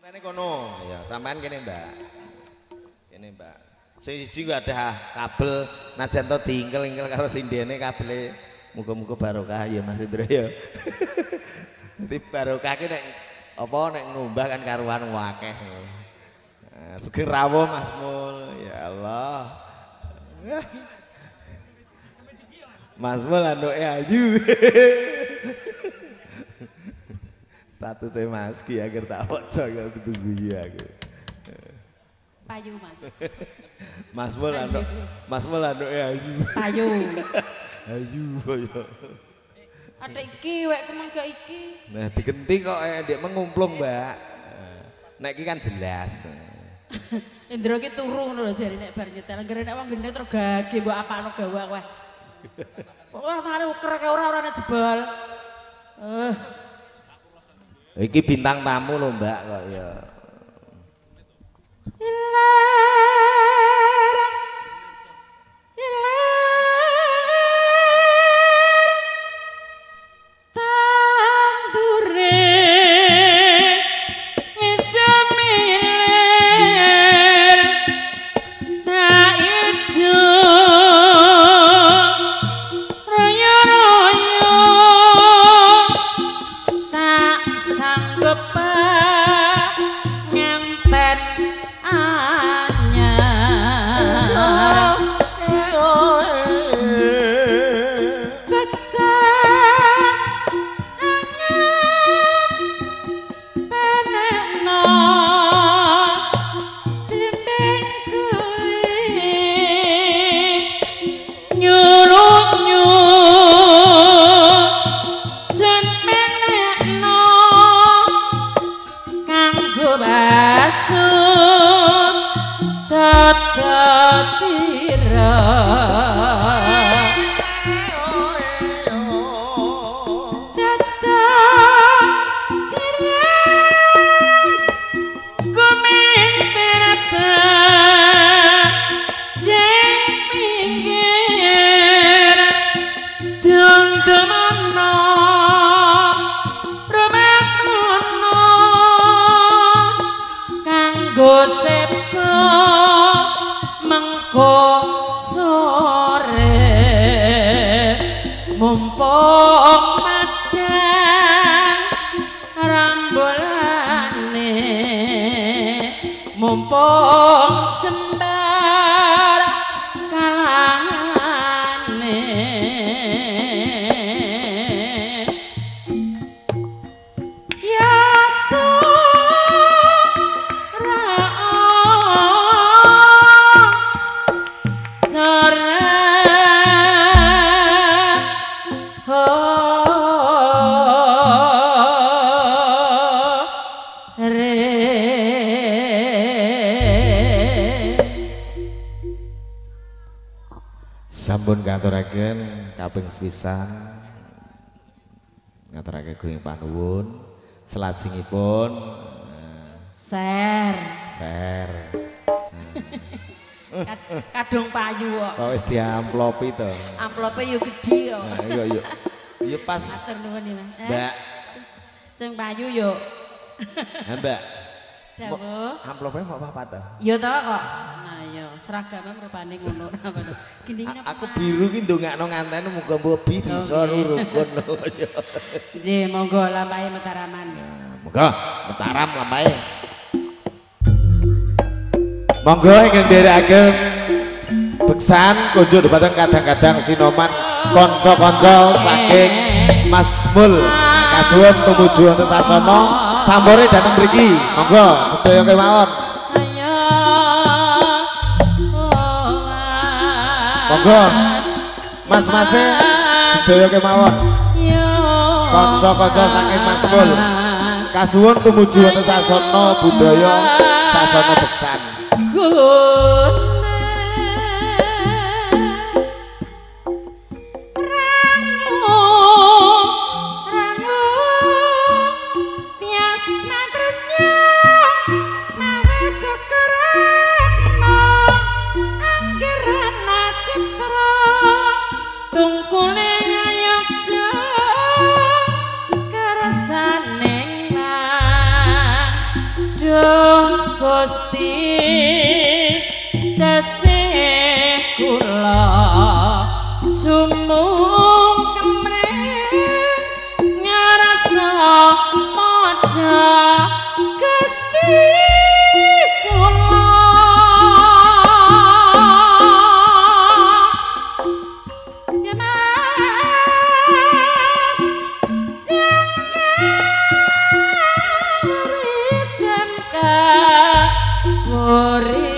Ngene kono. Ya, sampean kene, Mbak. Kene, Mbak. Sing siji ku ada kabel najan to diingkel-ingkel karo sindene kabele. Muga-muga barokah ya Mas Indra ya. Dadi barokah ki nek apa nek ngumbah kan karuan akeh. Nah, sugih rawuh Mas Mul. Ya Allah. Mas Mul anduke ayu. Statusnya Mas ki agar tak waca ya ditunggu aku. Payu Mas. Mas Mul anduk, Mas Mul anduke ayu. Payu. Ayu kaya. Ada iki wek kemangga iki. Nah digenti kok ndek mengumplung, Mbak. Nek iki kan jelas. Indra ki turu ngono lho jare nek bar nyetel. Anggere nek wong gendeng terus gage mbok apakno gawak wae. Wah tangane ukrek ora nek jebol. Iki bintang tamu lho Mbak kok ya. Ilar ilar tandure wis semilir tak ijo royo-royo tak sanggup nganten anyar pecah anget penekno bimbing kuwi nyulunyu sun menekno kanggo basuh tata tira tata tira kuminter jeng pinggir dum-dumono rumatono kanggo sepo mengko sore mumpung madang rambolane mumpung jembar kalangane ya Sampun katuraken kaping sepisan ngaturake gunging panuwun salajengipun ser ser kadung payu kok. Kok wis diamplopi to. Amplope yo gedhi yo. Nah, iya iya. Ya pas. Matur nuwun ya, Mas. Mbak. Sing payu yo. Ha, Mbak. Dawuh. Amplope mau apa to? Ya to kok. Nah iya, seragame rupane ngono. Gendingnya aku biru ki ndongakno nganten muga mbobi bisa rukun lho. Nggih, monggo lampahe Mataraman. Monggo Mataram lampahe. Monggo ingkang nderekaken beksan kunjuk dhumateng kadang-kadang sinoman kanca-kanca saking Mas Mul. Kasuwun tumuju wonten sasana sampure dhateng mriki. Monggo sedaya kemawon. Monggo mas-mase sedaya kemawon. Kanca-kanca saking Mas Mul. Kasuwun tumuju wonten sasana budaya sasana beksan. Tungkule ngayogja kersane lan Duh Gusti tesih kula sumung kemreng ngrasa padha Gusti kula. Ya Mas jangka wuri.